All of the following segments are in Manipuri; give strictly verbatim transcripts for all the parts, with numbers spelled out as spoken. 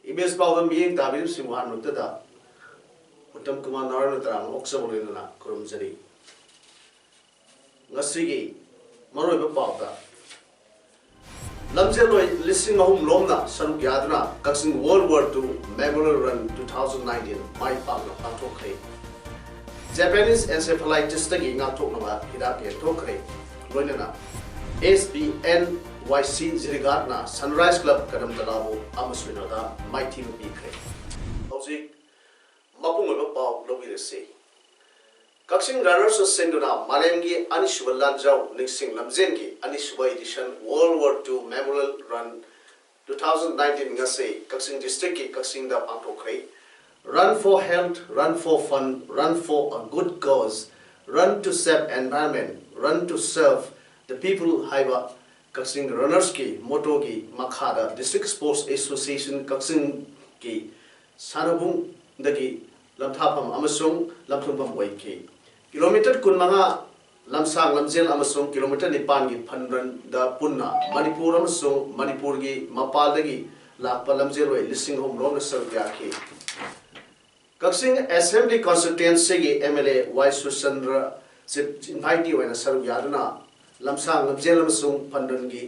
ꯏꯃꯦꯖ ꯄꯥꯎꯗꯝ ꯃꯤꯠꯌꯦꯡ ꯇꯥꯕꯤꯔꯤꯕꯁꯤꯡꯕꯨ ꯑꯍꯥꯟꯕꯃꯛꯇꯗ ꯎꯠꯇꯝ ꯀꯨꯃꯥꯔ ꯅꯥꯔꯥꯌꯅ ꯇꯔꯥꯝꯅ ꯑꯣꯛꯆꯕ ꯂꯣꯏꯅꯅ ꯈꯨꯔꯨꯝꯖꯔꯤ꯫ ꯉꯁꯤꯒꯤ ꯃꯔꯨꯑꯣꯏꯕ ꯄꯥꯎꯗ, ꯂꯝꯖꯦꯜꯂꯣꯏ ꯂꯤꯁꯤꯡ ꯑꯍꯨꯝ ꯂꯣꯝꯅ ꯁꯔꯨꯛ ꯌꯥꯗꯨꯅ ꯀꯛꯆꯤꯡ World War Two Memorial Run two thousand nineteen ꯃꯥꯏ ꯄꯥꯛꯅ ꯄꯥꯡꯊꯣꯛꯈ꯭ꯔꯦ꯫ Japanese encephalitis ꯇꯒꯤ ꯉꯥꯛꯊꯣꯛꯅꯕ ꯍꯤꯗꯥꯛ ꯌꯦꯟꯊꯣꯛꯈ꯭ꯔꯦ꯫ ꯂꯣꯏꯅꯅ S B N Y C ꯖꯤꯔꯤꯒꯥꯠꯅ Sunrise Club ꯀꯗꯝꯇꯂꯥꯕꯨ ꯑꯃ ꯁꯣꯏꯅꯗ ꯃꯥꯏꯊꯤꯕ ꯄꯤꯈ꯭ꯔꯦ꯫ ꯍꯧꯖꯤꯛ ꯃꯄꯨꯡ ꯑꯣꯏꯕ ꯄꯥꯎ ꯂꯧꯕꯤꯔꯁꯤ꯫ ꯀꯛꯆꯤꯡ runners ꯁꯤꯡꯗꯨꯅ ꯃꯥꯂꯦꯝꯒꯤ ꯑꯅꯤꯁꯨꯕ ꯂꯥꯟꯖꯥꯎ ꯅꯤꯡꯁꯤꯡ ꯂꯝꯖꯦꯟꯒꯤ ꯑꯅꯤꯁꯨꯕ edition World War Two Memorial Run two thousand nineteen ꯉꯁꯤ ꯀꯛꯆꯤꯡ district ꯀꯤ ꯀꯛꯆꯤꯡꯗ ꯄꯥꯡꯊꯣꯛꯈ꯭ꯔꯦ꯫ Run for health, run for fun, run for a good cause, run to save environment, run to serve the people ꯍꯥꯏꯕ ꯀꯛꯆꯤꯡ runners ꯀꯤ motto ꯒꯤ ꯃꯈꯥꯗ District Sports Association ꯀꯛꯆꯤꯡꯒꯤ ꯁꯥꯟꯅꯕꯨꯡꯗꯒꯤ ꯂꯝꯊꯥꯐꯝ ꯑꯃꯁꯨꯡ ꯂꯝꯊꯨꯡꯐꯝ ꯑꯣꯏꯈꯤ꯫ Kilometre ꯀꯨꯟꯃꯉꯥ ꯂꯝꯁꯥꯡ ꯂꯝꯖꯦꯜ ꯑꯃꯁꯨꯡ kilometre ꯅꯤꯄꯥꯟꯒꯤ fun run ꯗ ꯄꯨꯟꯅ ꯃꯅꯤꯄꯨꯔ ꯑꯃꯁꯨꯡ ꯃꯅꯤꯄꯨꯔꯒꯤ ꯃꯄꯥꯟꯗꯒꯤ ꯂꯥꯛꯄ ꯂꯝꯖꯦꯜꯂꯣꯏ ꯂꯤꯁꯤꯡ ꯑꯍꯨꯝ ꯔꯣꯝꯅ ꯁꯔꯨꯛ ꯌꯥꯈꯤ꯫ ꯀꯛꯆꯤꯡ Assembly Constituency ꯒꯤ M L A Y Surchandra Chief invitee ꯑꯣꯏꯅ ꯁꯔꯨꯛ ꯌꯥꯗꯨꯅ ꯂꯝꯁꯥꯡ ꯂꯝꯖꯦꯜ ꯑꯃꯁꯨꯡ fun run ꯒꯤ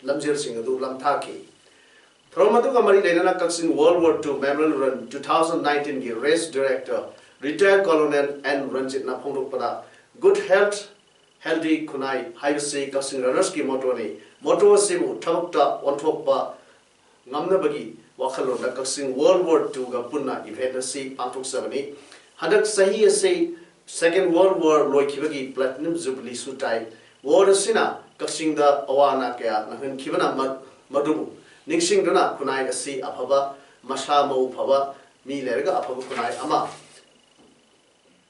ꯂꯝꯖꯦꯜꯁꯤꯡ ꯑꯗꯨ ꯂꯝꯊꯥꯈꯤ꯫ ꯊꯧꯔꯝ ꯑꯗꯨꯒ ꯃꯔꯤ ꯂꯩꯅꯅ ꯀꯛꯆꯤꯡ World War Two Memorial Run two thousand nineteen ꯒꯤ race director retired Colonel N ꯔꯟꯖꯤꯠꯅ ꯐꯣꯡꯗꯣꯛꯄꯗ, "Good health, healthy ꯈꯨꯟꯅꯥꯏ" ꯍꯥꯏꯕꯁꯤ ꯀꯛꯆꯤꯡ runners ꯀꯤ motto ꯅꯤ꯫ Motto ꯑꯁꯤꯕꯨ ꯊꯕꯛꯇ ꯑꯣꯟꯊꯣꯛꯄ ꯉꯝꯅꯕꯒꯤ ꯋꯥꯈꯜꯂꯣꯟꯗ ꯀꯛꯆꯤꯡ World War Two ꯒ ꯄꯨꯟꯅ event ꯑꯁꯤ ꯄꯥꯡꯊꯣꯛꯆꯕꯅꯤ꯫ ꯍꯟꯗꯛ ꯆꯍꯤ ꯑꯁꯤ Second World War ꯂꯣꯏꯈꯤꯕꯒꯤ Platinum Jubilee ꯁꯨ ꯇꯥꯏ꯫ ꯋꯥꯔ ꯑꯁꯤꯅ ꯀꯛꯆꯤꯡꯗ ꯑꯋꯥ ꯑꯅꯥ ꯀꯌꯥ ꯅꯪꯍꯟꯈꯤꯕꯅ ꯃ-, ꯃꯗꯨꯕꯨ ꯅꯤꯡꯁꯤꯡꯗꯨꯅ ꯈꯨꯟꯅꯥꯏ ꯑꯁꯤ ꯑꯐꯕ, ꯃꯁꯥ ꯃꯎ ꯐꯕ ꯃꯤ ꯂꯩꯔꯒ ꯑꯐꯕ ꯈꯨꯟꯅꯥꯏ ꯑꯃ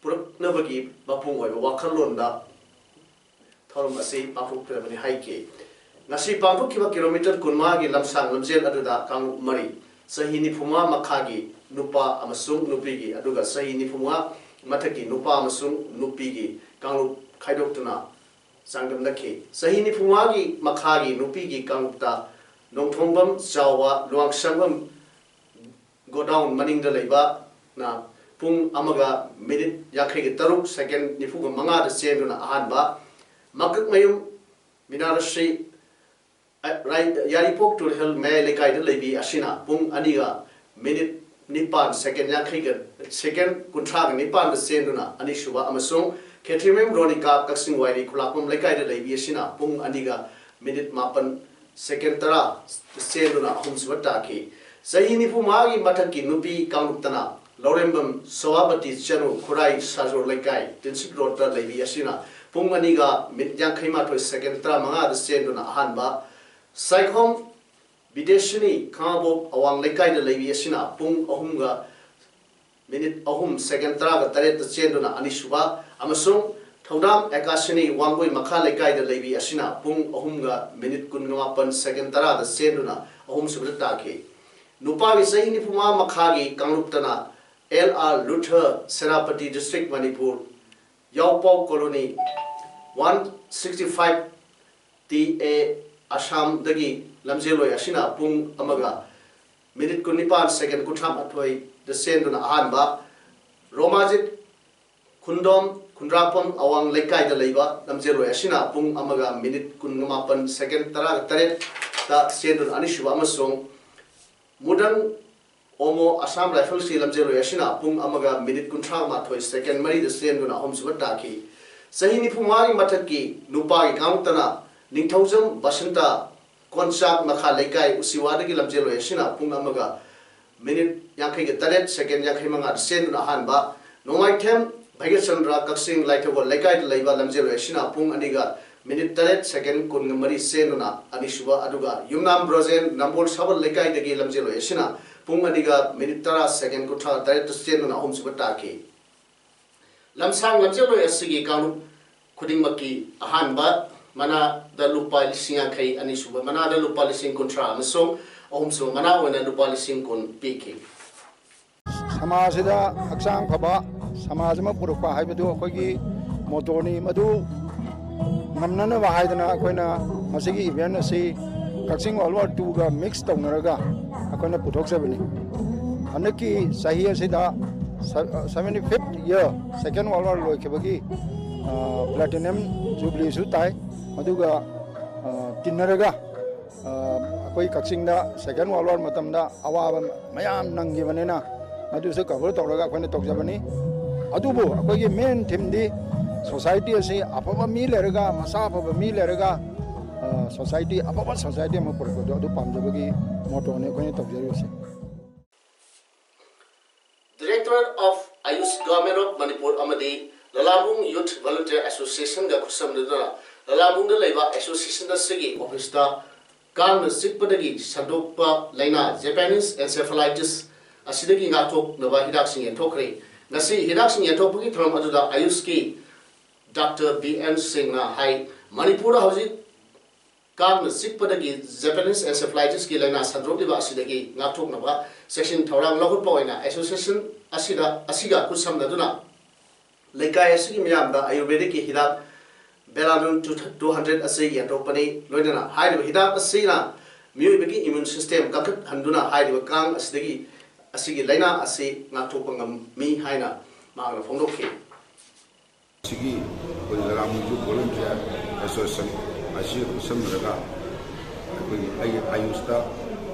ꯄꯨꯔꯛꯅꯕꯒꯤ ꯃꯄꯨꯡ ꯑꯣꯏꯕ ꯋꯥꯈꯜꯂꯣꯟꯗ ꯊꯧꯔꯝ ꯑꯁꯤ ꯄꯥꯡꯊꯣꯛꯀꯗꯕꯅꯤ ꯍꯥꯏꯈꯤ꯫ ꯉꯁꯤ ꯄꯥꯡꯊꯣꯛꯈꯤꯕ ꯀꯤꯂꯣꯃꯤꯇꯔ ꯀꯨꯟꯃꯉꯥꯒꯤ ꯂꯝꯁꯥꯡ ꯂꯝꯖꯦꯜ ꯑꯗꯨꯗ ꯀꯥꯡꯂꯨꯞ ꯃꯔꯤ, ꯆꯍꯤ ꯅꯤꯐꯨꯃꯉꯥ ꯃꯈꯥꯒꯤ ꯅꯨꯄꯥ ꯑꯃꯁꯨꯡ ꯅꯨꯄꯤꯒꯤ, ꯑꯗꯨꯒ ꯆꯍꯤ ꯅꯤꯐꯨꯃꯉꯥ ꯃꯊꯛꯀꯤ ꯅꯨꯄꯥ ꯑꯃꯁꯨꯡ ꯅꯨꯄꯤꯒꯤ ꯀꯥꯡꯂꯨꯞ ꯈꯥꯏꯗꯣꯛꯇꯨꯅ ꯆꯥꯡꯗꯝꯅꯈꯤ꯫ ꯆꯍꯤ ꯅꯤꯐꯨꯃꯉꯥꯒꯤ ꯃꯈꯥꯒꯤ ꯅꯨꯄꯤꯒꯤ ꯀꯥꯡꯂꯨꯞꯇ ꯅꯣꯡꯊꯣꯡꯕꯝ ꯆꯥꯎꯕ ꯂꯨꯋꯥꯡꯁꯪꯕꯝ ꯒꯣꯗꯥꯎꯟ ꯃꯅꯤꯡꯗ ꯂꯩꯕꯅ ꯄꯨꯡ ꯑꯃꯒ ꯃꯤꯅꯤꯠ ꯌꯥꯡꯈꯩꯒ ꯇꯔꯨꯛ ꯁꯦꯀꯦꯟ ꯅꯤꯐꯨꯒ ꯃꯉꯥꯗ ꯆꯦꯟꯗꯨꯅ ꯑꯍꯥꯟꯕ, ꯃꯀꯛꯃꯌꯨꯝ ꯃꯤꯅꯥꯔꯥꯁꯤ, ꯑ, ꯔꯥꯏ-, ꯌꯥꯏꯔꯤꯄꯣꯛ ꯇꯨꯔꯦꯜ ꯃꯌꯥꯏ ꯂꯩꯀꯥꯏꯗ ꯂꯩꯕꯤ ꯑꯁꯤꯅ ꯄꯨꯡ ꯑꯅꯤꯒ ꯃꯤꯅꯤꯠ ꯅꯤꯄꯥꯟ ꯁꯦꯀꯦꯟ ꯌꯥꯡꯈꯩꯒ, ꯁꯦꯀꯦꯟ ꯀꯨꯟꯊ꯭ꯔꯥꯒ ꯅꯤꯄꯥꯟꯗ ꯆꯦꯟꯗꯨꯅ ꯑꯅꯤꯁꯨꯕ ꯑꯃꯁꯨꯡ ꯈꯦꯇ꯭ꯔꯤꯃꯌꯨꯝ ꯔꯣꯅꯤꯀꯥ ꯀꯛꯆꯤꯡ ꯋꯥꯏꯔꯤ ꯈꯨꯂꯥꯛꯄꯝ ꯂꯩꯀꯥꯏꯗ ꯂꯩꯕꯤ ꯑꯁꯤꯅ ꯄꯨꯡ ꯑꯅꯤꯒ ꯃꯤꯅꯤꯠ ꯃꯥꯄꯟ ꯁꯦꯀꯦꯟ ꯇꯔꯥ ꯆꯦꯟꯗꯨꯅ ꯑꯍꯨꯝꯁꯨꯕ ꯇꯥꯈꯤ꯫ ꯆꯍꯤ ꯅꯤꯐꯨ ꯃꯉꯥꯒꯤ ꯃꯊꯛꯀꯤ ꯅꯨꯄꯤ ꯀꯥꯡꯂꯨꯞꯇꯅ ꯂꯧꯔꯦꯝꯕꯝ ꯁꯣꯚꯥꯄꯇꯤ ꯆꯅꯨ ꯈꯨꯔꯥꯏ ꯁꯥꯖꯣꯔ ꯂꯩꯀꯥꯏ ꯇꯤꯟꯁꯤꯠ ꯔꯣꯗꯇ ꯂꯩꯕꯤ ꯑꯁꯤꯅ ꯄꯨꯡ ꯑꯅꯤꯒ ꯃꯤꯅꯤꯠ ꯌꯥꯡꯈꯩ ꯃꯥꯊꯣꯏ ꯁꯦꯀꯦꯟ ꯇꯔꯥꯃꯉꯥꯗ ꯆꯦꯟꯗꯨꯅ ꯑꯍꯥꯟꯕ, ꯁꯥꯏꯈꯣꯝ ꯕꯤꯗꯦꯁꯤꯅꯤ ꯈꯥꯉꯕꯣꯛ ꯑꯋꯥꯡ ꯂꯩꯀꯥꯏꯗ ꯂꯩꯕꯤ ꯑꯁꯤꯅ ꯄꯨꯡ ꯑꯍꯨꯝꯒ ꯃꯤꯅꯤꯠ ꯑꯍꯨꯝ ꯁꯦꯀꯦꯟ ꯇꯔꯥꯒ ꯇꯔꯦꯠꯇ ꯆꯦꯟꯗꯨꯅ ꯑꯅꯤꯁꯨꯕ ꯑꯃꯁꯨꯡ ꯊꯧꯗꯥꯝ ꯑꯦꯀꯥꯁꯤꯅꯤ ꯋꯥꯡꯒꯣꯏ ꯃꯈꯥ ꯂꯩꯀꯥꯏꯗ ꯂꯩꯕꯤ ꯑꯁꯤꯅ ꯄꯨꯡ ꯑꯍꯨꯝꯒ ꯃꯤꯅꯤꯠ ꯀꯨꯟꯃꯥꯄꯟ ꯁꯦꯀꯦꯟ ꯇꯔꯥꯗ ꯆꯦꯟꯗꯨꯅ ꯑꯍꯨꯝꯁꯨꯕꯗ ꯇꯥꯈꯤ꯫ ꯅꯨꯄꯥꯒꯤ ꯆꯍꯤ ꯅꯤꯐꯨꯃꯉꯥ ꯃꯈꯥꯒꯤ ꯀꯥꯡꯂꯨꯞꯇꯅ L R Luther, Senapati district, Manipur, Yaopao colony, one sixty five T A ꯑꯁꯥꯝꯗꯒꯤ ꯂꯝꯖꯦꯜꯂꯣꯏ ꯑꯁꯤꯅ ꯄꯨꯡ ꯑꯃꯒ ꯃꯤꯅꯤꯠ ꯀꯨꯟꯅꯤꯄꯥꯟ ꯁꯦꯀꯦꯟ ꯀꯨꯟꯊ꯭ꯔꯥ ꯃꯥꯊꯣꯏꯗ ꯆꯦꯟꯗꯨꯅ ꯑꯍꯥꯟꯕ, ꯔꯣꯃꯥꯖꯤꯠ ꯈꯨꯟꯗꯣꯝ ꯈꯨꯟꯗ꯭ꯔꯥꯛꯄꯝ ꯑꯋꯥꯡ ꯂꯩꯀꯥꯏꯗ ꯂꯩꯕ ꯂꯝꯖꯦꯜꯂꯣꯏ ꯑꯁꯤꯅ ꯄꯨꯡ ꯑꯃꯒ ꯃꯤꯅꯤꯠ ꯀꯨꯟꯃꯥꯄꯟ ꯁꯦꯀꯦꯟ ꯇꯔꯥꯒ ꯇꯔꯦꯠꯇ ꯆꯦꯟꯗꯨꯅ ꯑꯅꯤꯁꯨꯕ ꯑꯃꯁꯨꯡ ꯃꯨꯗꯪ ꯑꯣꯃꯣ ꯑꯁꯥꯝ ꯔꯥꯏꯐꯜꯁꯀꯤ ꯂꯝꯖꯦꯜꯂꯣꯏ ꯑꯁꯤꯅ ꯄꯨꯡ ꯑꯃꯒ ꯃꯤꯅꯤꯠ ꯀꯨꯟꯊ꯭ꯔꯥ ꯃꯥꯊꯣꯏ ꯁꯦꯀꯦꯟ ꯃꯔꯤꯗ ꯆꯦꯟꯗꯨꯅ ꯑꯍꯨꯝꯁꯨꯕ ꯇꯥꯈꯤ꯫ ꯆꯍꯤ ꯅꯤꯐꯨ ꯃꯉꯥꯒꯤ ꯃꯊꯛꯀꯤ ꯅꯨꯄꯥꯒꯤ ꯀꯥꯡꯂꯨꯞꯇꯅ ꯅꯤꯡꯊꯧꯖꯝ ꯕꯁꯟꯇ ꯀꯣꯟꯆꯥꯛ ꯃꯈꯥ ꯂꯩꯀꯥꯏ ꯎꯆꯤꯋꯥꯗꯒꯤ ꯂꯝꯖꯦꯜꯂꯣꯏ ꯑꯁꯤꯅ ꯄꯨꯡ ꯑꯃꯒ ꯃꯤꯅꯤꯠ ꯌꯥꯡꯈꯩꯒ ꯇꯔꯦꯠ ꯁꯦꯀꯦꯟ ꯌꯥꯡꯈꯩ ꯃꯉꯥꯗ ꯆꯦꯟꯗꯨꯅ ꯑꯍꯥꯟꯕ, ꯅꯣꯡꯃꯥꯏꯊꯦꯝ ꯚꯩꯒ꯭ꯌꯆꯟꯗ꯭ꯔ ꯀꯛꯆꯤꯡ ꯂꯥꯏꯊꯧꯒꯣꯜ ꯂꯩꯀꯥꯏꯗ ꯂꯩꯕ ꯂꯝꯖꯦꯜꯂꯣꯏ ꯑꯁꯤꯅ ꯄꯨꯡ ꯑꯅꯤꯒ ꯃꯤꯅꯤꯠ ꯇꯔꯦꯠ ꯁꯦꯀꯦꯟ ꯀꯨꯟꯒ ꯃꯔꯤ ꯆꯦꯟꯗꯨꯅ ꯑꯅꯤꯁꯨꯕ, ꯑꯗꯨꯒ ꯌꯨꯝꯅꯥꯝ ꯕ꯭ꯔꯣꯖꯦꯟ ꯅꯝꯕꯣꯜ ꯁꯥꯕꯜ ꯂꯩꯀꯥꯏꯗꯒꯤ ꯂꯝꯖꯦꯜꯂꯣꯏ ꯑꯁꯤꯅ ꯄꯨꯡ ꯑꯅꯤꯒ ꯃꯤꯅꯤꯠ ꯇꯔꯥ ꯁꯦꯀꯦꯟ ꯀꯨꯟꯊ꯭ꯔꯥ ꯇꯔꯦꯠꯇ ꯆꯦꯟꯗꯨꯅ ꯑꯍꯨꯝꯁꯨꯕ ꯇꯥꯈꯤ꯫ ꯂꯝꯁꯥꯡ ꯂꯝꯖꯦꯜꯂꯣꯏ ꯑꯁꯤꯒꯤ ꯀꯥꯡꯂꯨꯞ ꯈꯨꯗꯤꯡꯃꯛꯀꯤ ꯑꯍꯥꯟꯕ ꯃꯅꯥꯗ ꯂꯨꯄꯥ ꯂꯤꯁꯤꯡ ꯌꯥꯡꯈꯩ, ꯑꯅꯤꯁꯨꯕ ꯃꯅꯥꯗ ꯂꯨꯄꯥ ꯂꯤꯁꯤꯡ ꯀꯨꯟꯊ꯭ꯔꯥ ꯑꯃꯁꯨꯡ ꯑꯍꯨꯝꯁꯨꯕ ꯃꯅꯥ ꯑꯣꯏꯅ ꯂꯨꯄꯥ ꯂꯤꯁꯤꯡ ꯀꯨꯟ ꯄꯤꯈꯤ꯫ ꯁꯃꯥꯖꯁꯤꯗ ꯍꯛꯆꯥꯡ ꯐꯕ ꯁꯃꯥꯖ ꯑꯃ ꯄꯨꯔꯛꯄ ꯍꯥꯏꯕꯗꯨ ꯑꯩꯈꯣꯏꯒꯤ ꯃꯣꯇꯣꯅꯤ꯫ ꯃꯗꯨ ꯉꯝꯅꯅꯕ ꯍꯥꯏꯗꯅ ꯑꯩꯈꯣꯏꯅ ꯃꯁꯤꯒꯤ ꯏꯚꯦꯟ ꯑꯁꯤ ꯀꯛꯆꯤꯡ ꯋꯥꯔꯜ ꯋꯥꯔ ꯇꯨꯒ ꯃꯤꯛꯁ ꯇꯧꯅꯔꯒ ꯑꯩꯈꯣꯏꯅ ꯄꯨꯊꯣꯛꯆꯕꯅꯤ꯫ ꯍꯟꯗꯛꯀꯤ ꯆꯍꯤ ꯑꯁꯤꯗ seventy fifth year second world war ꯂꯣꯏꯈꯤꯕꯒꯤ ꯄ꯭ꯂꯥꯇꯤꯅꯝ ꯖꯨꯕ꯭ꯂꯤꯁꯨ ꯇꯥꯏ꯫ ꯃꯗꯨꯒ ꯇꯤꯟꯅꯔꯒ ꯑꯩꯈꯣꯏ ꯀꯛꯆꯤꯡꯗ ꯁꯦꯀꯦꯟ ꯋꯥꯔꯜ ꯋꯥꯔ ꯃꯇꯝꯗ ꯑꯋꯥꯕ ꯃꯌꯥꯝ ꯅꯪꯈꯤꯕꯅꯤꯅ ꯃꯗꯨꯁꯨ ꯀꯚꯔ ꯇꯧꯔꯒ ꯑꯩꯈꯣꯏꯅ ꯇꯧꯖꯕꯅꯤ꯫ ꯑꯗꯨꯕꯨ ꯑꯩꯈꯣꯏꯒꯤ ꯃꯦꯟ ꯊꯤꯝꯗꯤ ꯁꯣꯁꯥꯏꯇꯤ ꯑꯁꯤ ꯑꯐꯕ ꯃꯤ ꯂꯩꯔꯒ, ꯃꯁꯥ ꯑꯐꯕ ꯃꯤ ꯂꯩꯔꯒ ꯁꯣꯁꯥꯏꯇꯤ, ꯑꯐꯕ ꯁꯣꯁꯥꯏꯇꯤ ꯑꯃ ꯄꯨꯔꯛꯄꯗꯣ ꯑꯗꯨ ꯄꯥꯝꯖꯕꯒꯤ ꯃꯣꯇꯣꯅꯤ ꯑꯩꯈꯣꯏꯅ ꯇꯧꯖꯔꯤꯕꯁꯦ꯫ Director of Ayush Government of Manipur ꯑꯃꯗꯤ ꯂꯂꯥꯕꯨꯡ Youth Volunteer Associationꯒ ꯈꯨꯠꯁꯝꯅꯗꯨꯅ ꯂꯂꯥꯕꯨꯡꯗ ꯂꯩꯕ ꯑꯦꯁꯣꯁꯤꯌꯦꯁꯟ ꯑꯁꯤꯒꯤ ꯑꯣꯐꯤꯁꯇ ꯀꯥꯡꯅ ꯆꯤꯛꯄꯗꯒꯤ ꯁꯟꯗꯣꯛꯄ ꯂꯥꯏꯅꯥ Japanese encephalitis ꯑꯁꯤꯗꯒꯤ ꯉꯥꯛꯊꯣꯛꯅꯕ ꯍꯤꯗꯥꯛꯁꯤꯡ ꯌꯦꯟꯊꯣꯛꯈ꯭ꯔꯦ꯫ ꯉꯁꯤ ꯍꯤꯗꯥꯛꯁꯤꯡ ꯌꯦꯟꯊꯣꯛꯄꯒꯤ ꯊꯧꯔꯝ ꯑꯗꯨꯗ ꯑꯌꯨꯁꯀꯤ ꯗꯥꯛꯇꯔ ꯕꯤ ꯑꯦꯟ ꯁꯤꯡꯅ ꯍꯥꯏ, ꯃꯅꯤꯄꯨꯔꯗ ꯍꯧꯖꯤꯛ ꯀꯥꯡꯅ ꯆꯤꯛꯄꯗꯒꯤ Japanese encephalitisꯀꯤ ꯂꯥꯏꯅꯥ ꯁꯟꯗꯣꯛꯂꯤꯕ ꯑꯁꯤꯗꯒꯤ ꯉꯥꯛꯊꯣꯛꯅꯕ ꯆꯦꯛꯁꯤꯟ ꯊꯧꯔꯥꯡ ꯂꯧꯈꯠꯄ ꯑꯣꯏꯅ ꯑꯦꯁꯣꯁꯤꯌꯦꯁꯟ ꯑꯁꯤꯗ, ꯑꯁꯤꯒ ꯈꯨꯠꯁꯝꯅꯗꯨꯅ ꯂꯩꯀꯥꯏ ꯑꯁꯤꯒꯤ ꯃꯤꯌꯥꯝꯗ ꯑꯌꯨꯔꯕꯦꯗꯤꯛꯀꯤ ꯍꯤꯗꯥꯛ Beladon two hundred ꯑꯁꯤ ꯌꯦꯟꯊꯣꯛꯄꯅꯤ꯫ ꯂꯣꯏꯅꯅ ꯍꯥꯏꯔꯤꯕ ꯍꯤꯗꯥꯛ ꯑꯁꯤꯅ ꯃꯤꯑꯣꯏꯕꯒꯤ ꯏꯃ꯭ꯌꯨꯟ ꯁꯤꯁꯇꯦꯝ ꯀꯟꯈꯠꯍꯟꯗꯨꯅ ꯍꯥꯏꯔꯤꯕ ꯀꯥꯡ ꯑꯁꯤꯗꯒꯤ, ꯑꯁꯤꯒꯤ ꯂꯥꯏꯅꯥ ꯑꯁꯤ ꯉꯥꯛꯊꯣꯛꯄ ꯉꯝꯃꯤ ꯍꯥꯏꯅ ꯃꯍꯥꯛꯅ ꯐꯣꯡꯗꯣꯛꯈꯤ꯫ ꯁꯤꯒꯤ ꯑꯩꯈꯣꯏ ꯂꯂꯥꯃꯨꯡꯖꯨ ꯚꯣꯂꯨꯟꯇꯤꯌꯔ ꯑꯦꯁꯣꯁꯤꯌꯦꯁꯟ ꯑꯁꯤꯒ ꯈꯨꯠꯁꯝꯅꯔꯒ ꯑꯩꯈꯣꯏꯒꯤ ꯑꯩꯒꯤ ꯑꯌꯨꯁꯇ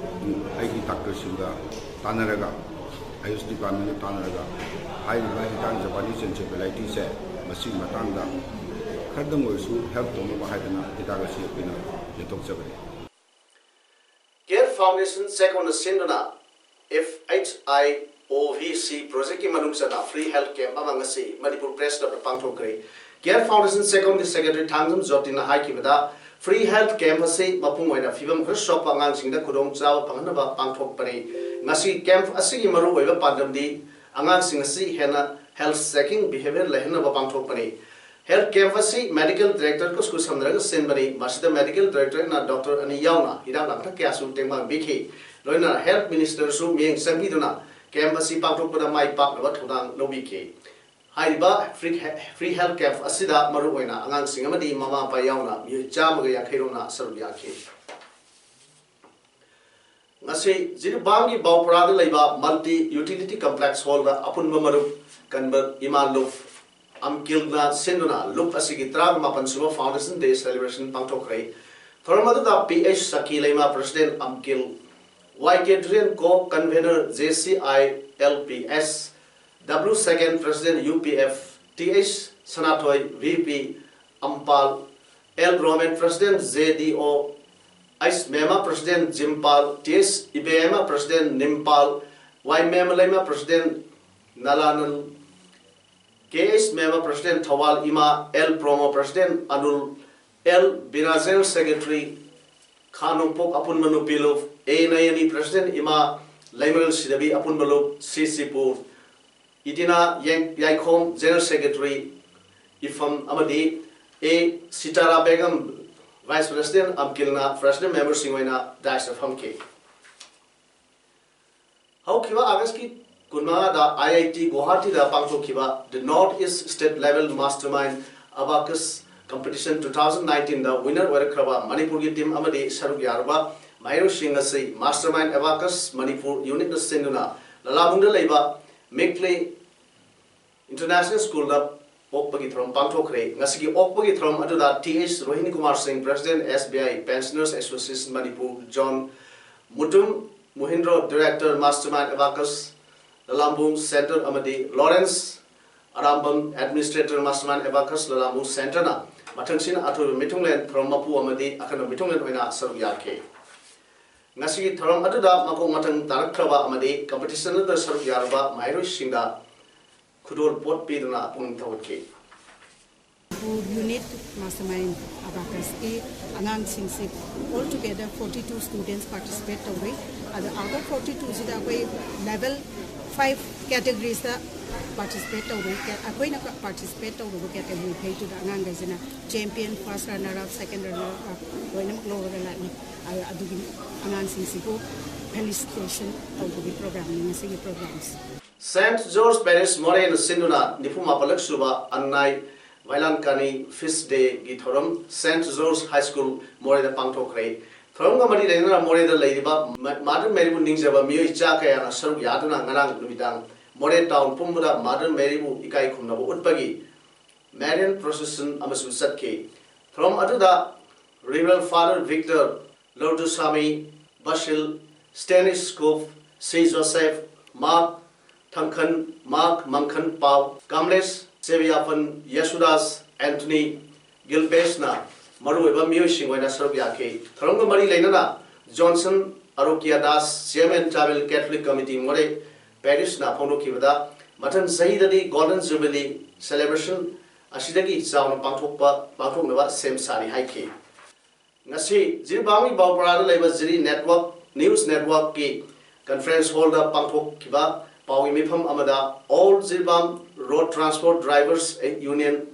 ꯑꯩꯒꯤ ꯗꯥꯛꯇꯔꯁꯤꯡꯒ ꯇꯥꯟꯅꯔꯒ, ꯑꯌꯨꯁ ꯗꯤꯄꯥꯔꯠꯃꯦꯟꯒ ꯇꯥꯟꯅꯔꯒ ꯍꯥꯏꯔꯤꯕ ꯍꯤꯗꯥꯛ Japanese encephalitiꯁꯦ ꯃꯁꯤꯒꯤ ꯃꯇꯥꯡꯗ ꯈꯔꯗꯪ ꯑꯣꯏꯔꯁꯨ ꯍꯦꯜꯞ ꯇꯧꯅꯕ ꯍꯥꯏꯗꯅ ꯍꯤꯗꯥꯛ ꯑꯁꯤ ꯑꯩꯈꯣꯏꯅ ꯌꯦꯟꯊꯣꯛꯆꯕꯅꯤ꯫ CARE Foundation ꯆꯦꯛꯀꯣꯟꯅ ꯁꯤꯟꯗꯨꯅ F H I O V C projectꯀꯤ ꯃꯅꯨꯡ ꯆꯟꯅ free health camp ꯑꯃ ꯉꯁꯤ Manipur Press Clubꯇ ꯄꯥꯡꯊꯣꯛꯈ꯭ꯔꯦ꯫ CARE Foundation SECOM ꯒꯤ Secretary Thangjam ꯖꯣꯇꯤꯅ ꯍꯥꯏꯈꯤꯕꯗ, free health camp ꯑꯁꯤ ꯃꯄꯨꯡ ꯑꯣꯏꯅ ꯐꯤꯕꯝ ꯈꯔ ꯁꯣꯛꯄ ꯑꯉꯥꯡꯁꯤꯡꯗ ꯈꯨꯗꯣꯡꯆꯥꯕ ꯐꯪꯍꯟꯅꯕ ꯄꯥꯡꯊꯣꯛꯄꯅꯤ꯫ ꯉꯁꯤ camp ꯑꯁꯤꯒꯤ ꯃꯔꯨꯑꯣꯏꯕ ꯄꯥꯟꯗꯝꯗꯤ ꯑꯉꯥꯡꯁꯤꯡ ꯑꯁꯤ ꯍꯦꯟꯅ health checking behavior ꯂꯩꯍꯟꯅꯕ ꯄꯥꯡꯊꯣꯛꯄꯅꯤ꯫ Health camp ꯑꯁꯤ medical director ꯒ ꯈꯨꯠꯁꯝꯅꯔꯒ ꯁꯤꯟꯕꯅꯤ꯫ ꯃꯁꯤꯗ medical director ꯅ doctor ꯑꯅꯤ ꯌꯥꯎꯅ ꯍꯤꯗꯥꯛ ꯂꯥꯡꯊꯛ ꯀꯌꯥꯁꯨ ꯇꯦꯡꯕꯥꯡꯕꯤꯈꯤ꯫ ꯂꯣꯏꯅꯅ health minister ꯁꯨ ꯃꯤꯠꯌꯦꯡ ꯆꯪꯕꯤꯗꯨꯅ camp ꯑꯁꯤ ꯄꯥꯡꯊꯣꯛꯄꯗ ꯃꯥꯏ ꯄꯥꯛꯅꯕ ꯊꯧꯗꯥꯡ ꯂꯧꯕꯤꯈꯤ꯫ ꯍꯥꯏꯔꯤꯕ free, free health camp ꯑꯁꯤꯗ ꯃꯔꯨꯑꯣꯏꯅ ꯑꯉꯥꯡꯁꯤꯡ ꯑꯃꯗꯤ ꯃꯃꯥ ꯃꯄꯥ ꯌꯥꯎꯅ ꯃꯤꯑꯣꯏ ꯆꯥꯝꯃꯒ ꯌꯥꯡꯈꯩ ꯔꯣꯝꯅ ꯁꯔꯨꯛ ꯌꯥꯈꯤ꯫ ꯉꯁꯤ ꯖꯤꯔꯤꯕꯥꯝꯒꯤ ꯕꯥꯎꯄꯔꯥꯗ ꯂꯩꯕ multi utility complex hall ꯗ ꯑꯄꯨꯟꯕ ꯃꯔꯨꯞ ꯀꯟꯕ ꯏꯃꯥ ꯂꯨꯞ ꯑꯝꯀꯤꯜꯅ ꯁꯤꯟꯗꯨꯅ ꯂꯨꯞ ꯑꯁꯤꯒꯤ ꯇꯔꯥꯃꯥꯄꯟ ꯁꯨꯕ Foundation Day celebration ꯄꯥꯡꯊꯣꯛꯈ꯭ꯔꯦ꯫ ꯊꯧꯔꯝ ꯑꯗꯨꯗ P H ꯁꯀꯤ Leima, President ꯑꯝꯀꯤꯜ, Y K ꯗꯨꯔꯦꯟ, Co-convener J C I L P S W second President U P F, T H Sanathoi, V P Ampal, L Roman, President J D O, H Mema, President Jimpal, T H Ibema, President Nimpal, Y Mema Leima, President Nalanan, K H Mema, President Thoubal Ima, L Promo, President Anul, L Bina, General Secretary ꯈꯥ ꯅꯣꯡꯄꯣꯛ ꯑꯄꯨꯟꯕ ꯅꯨꯄꯤ ꯂꯨꯞ, ꯑꯦ ꯅꯌꯅꯤ, President ꯏꯃꯥ, ꯂꯩꯃꯔꯦꯜ ꯁꯤꯗꯕꯤ ꯑꯄꯨꯟꯕ ꯂꯨꯞ, ꯁꯤ ꯁꯤꯄꯨꯔ, ꯏꯗꯤꯅꯥ ꯌꯥꯏ-, ꯌꯥꯏꯈꯣꯝ, General Secretary ꯏꯐꯝ ꯑꯃꯗꯤ ꯑꯦ Sitara Begum, Vice President ꯑꯝꯀꯤꯜꯅ President member ꯁꯤꯡ ꯑꯣꯏꯅ dais ꯇ ꯐꯝꯈꯤ꯫ ꯍꯧꯈꯤꯕ ꯑꯥꯒꯁꯀꯤ ꯀꯨꯟꯃꯉꯥꯗ ꯑꯥꯏ ꯑꯥꯏ ꯇꯤ ꯒꯨꯋꯥꯍꯥꯇꯤꯗ ꯄꯥꯡꯊꯣꯛꯈꯤꯕ The North East State Level Mastermind Abacus Competition two thousand nineteen the winner ꯑꯣꯏꯔꯛꯈ꯭ꯔꯕ ꯃꯅꯤꯄꯨꯔꯒꯤ team ꯑꯃꯗꯤ ꯁꯔꯨꯛ ꯌꯥꯔꯕ ꯃꯍꯩꯔꯣꯏꯁꯤꯡ ꯑꯁꯤ Mastermind Abacus ꯃꯅꯤꯄꯨꯔ unit ꯅ ꯁꯤꯟꯗꯨꯅ ꯂꯂꯥꯕꯨꯡꯗ ꯂꯩꯕ ꯃꯤꯛꯂꯤ International School ꯗ ꯑꯣꯛꯄꯒꯤ ꯊꯧꯔꯝ ꯄꯥꯡꯊꯣꯛꯈ꯭ꯔꯦ꯫ ꯉꯁꯤꯒꯤ ꯑꯣꯛꯄꯒꯤ ꯊꯧꯔꯝ ꯑꯗꯨꯗ ꯇꯤ ꯑꯩꯆ ꯔꯣꯍꯤꯅꯤ ꯀꯨꯃꯥꯔ ꯁꯤꯡ, President S B I Pensioners Association Manipur Zone, Mutum Muhindro, Director Mastermind Abacus Lalambung Center ꯑꯃꯗꯤ Lorens Arambam, Administrator Mastermind Abacus Lalambung Center ꯅ ꯃꯊꯪꯁꯤꯅ ꯑꯊꯣꯏꯕ ꯃꯤꯊꯨꯡꯂꯦꯟ ꯊꯧꯔꯝ ꯃꯄꯨ ꯑꯃꯗꯤ ꯑꯈꯟꯅꯕ ꯃꯤꯊꯨꯡꯂꯦꯟ ꯑꯣꯏꯅ ꯁꯔꯨꯛ ꯌꯥꯈꯤ꯫ ꯉꯁꯤꯒꯤ ꯊꯧꯔꯝ ꯑꯗꯨꯗ ꯃꯀꯣꯛ ꯃꯊꯪ ꯇꯥꯔꯛꯈ꯭ꯔꯕ ꯑꯃꯗꯤ competition ꯑꯗꯨꯗ ꯁꯔꯨꯛ ꯌꯥꯔꯕ ꯃꯍꯩꯔꯣꯏꯁꯤꯡꯗ ꯈꯨꯗꯣꯜ ꯄꯣꯠ ꯄꯤꯗꯨꯅ ꯄꯨꯛꯅꯤꯡ ꯊꯧꯒꯠꯈꯤ꯫ ꯃꯅꯤꯄꯨꯔ ꯌꯨꯅꯤꯠ ꯃꯥꯁꯇꯔ ꯃꯥꯏꯟ ꯑꯕꯥꯀꯁꯀꯤ ꯑꯉꯥꯡꯁꯤꯡꯁꯤ all together forty two students participate ꯇꯧꯔꯤ꯫ ꯑꯗꯣ out of forty two ꯁꯤꯗ ꯑꯩꯈꯣꯏ level five categoriesꯇ participate ꯇꯧꯔꯤ꯫ ꯑꯩꯈꯣꯏꯅ participate ꯇꯧꯔꯨꯕ category ꯈꯩꯗꯨꯗ ꯑꯉꯥꯡꯈꯩꯁꯤꯅ champion, first runner up, second runner up ꯂꯣꯏꯅꯃꯛ ꯂꯧꯔꯒ ꯂꯥꯛꯏ꯫ ꯑꯗꯨꯒꯤ ꯑꯉꯥꯡꯁꯤꯡꯁꯤꯕꯨ felicitation ꯇꯧꯕꯒꯤ programꯅꯤ ꯉꯁꯤꯒꯤ programꯁꯦ꯫ Saint George Parish ꯃꯣꯔꯦꯅ ꯁꯤꯟꯗꯨꯅ ꯅꯤꯐꯨ ꯃꯥꯄꯜꯂꯛ ꯁꯨꯕ ꯑꯟꯅꯥꯏ ꯚꯥꯏꯂꯥꯟꯀꯥꯅꯤ Feast Dayꯒꯤ ꯊꯧꯔꯝ Saint George High School ꯃꯣꯔꯦꯗ ꯄꯥꯡꯊꯣꯛꯈ꯭ꯔꯦ꯫ ꯊꯧꯔꯝꯒ ꯃꯔꯤ ꯂꯩꯅꯅ ꯃꯣꯔꯦꯗ ꯂꯩꯔꯤꯕ Mother Maryꯕꯨ ꯅꯤꯡꯖꯕ ꯃꯤꯑꯣꯏ ꯆꯥ ꯀꯌꯥꯅ ꯁꯔꯨꯛ ꯌꯥꯗꯨꯅ ꯉꯔꯥꯡ ꯅꯨꯃꯤꯗꯥꯡ ꯃꯣꯔꯦ town ꯄꯨꯝꯕꯗ Mother Maryꯕꯨ ꯏꯀꯥꯏ ꯈꯨꯝꯅꯕ ꯎꯠꯄꯒꯤ Marian procession ꯑꯃꯁꯨ ꯆꯠꯈꯤ꯫ ꯊꯧꯔꯝ ꯑꯗꯨꯗ Reverend Father Victor, Lorduswami, Basil, Staniscope, Saint Joseph, Mark ꯊꯥꯡꯈꯟ, Mark ꯃꯥꯡꯈꯟ ꯄꯥꯎ, ꯀꯃꯂꯦꯁ, ꯁꯦꯕꯤꯌꯥꯐꯟ, ꯌꯦꯁꯨꯗꯥꯁ, ꯑꯦꯟꯊꯣꯅꯤ, ꯒꯤꯜꯕꯦꯁꯅ ꯃꯔꯨꯑꯣꯏꯕ ꯃꯤꯑꯣꯏꯁꯤꯡ ꯑꯣꯏꯅ ꯁꯔꯨꯛ ꯌꯥꯈꯤ꯫ ꯊꯧꯔꯝꯒ ꯃꯔꯤ ꯂꯩꯅꯅ Johnson Arokia Das, Chairman Tribal Catholic Committee ꯃꯣꯔꯦ Parishꯅ ꯐꯣꯡꯗꯣꯛꯈꯤꯕꯗ, ꯃꯊꯪ ꯆꯍꯤꯗꯗꯤ Golden Jubilee celebration ꯑꯁꯤꯗꯒꯤ ꯆꯥꯎꯅ ꯄꯥꯡꯊꯣꯛꯄ ꯄꯥꯡꯊꯣꯛꯅꯕ ꯁꯦꯝ ꯁꯥꯔꯤ ꯍꯥꯏꯈꯤ꯫ ꯉꯁꯤ ꯖꯤꯔꯤꯕꯥꯝꯒꯤ ꯕꯥꯎꯄꯔꯥꯗ ꯂꯩꯕ ꯖꯤꯔꯤ network news networkꯀꯤ conference hallꯗ ꯄꯥꯡꯊꯣꯛꯈꯤꯕ ꯄꯥꯎꯒꯤ ꯃꯤꯐꯝ ꯑꯃꯗ All Jiribam Road Transport Drivers Union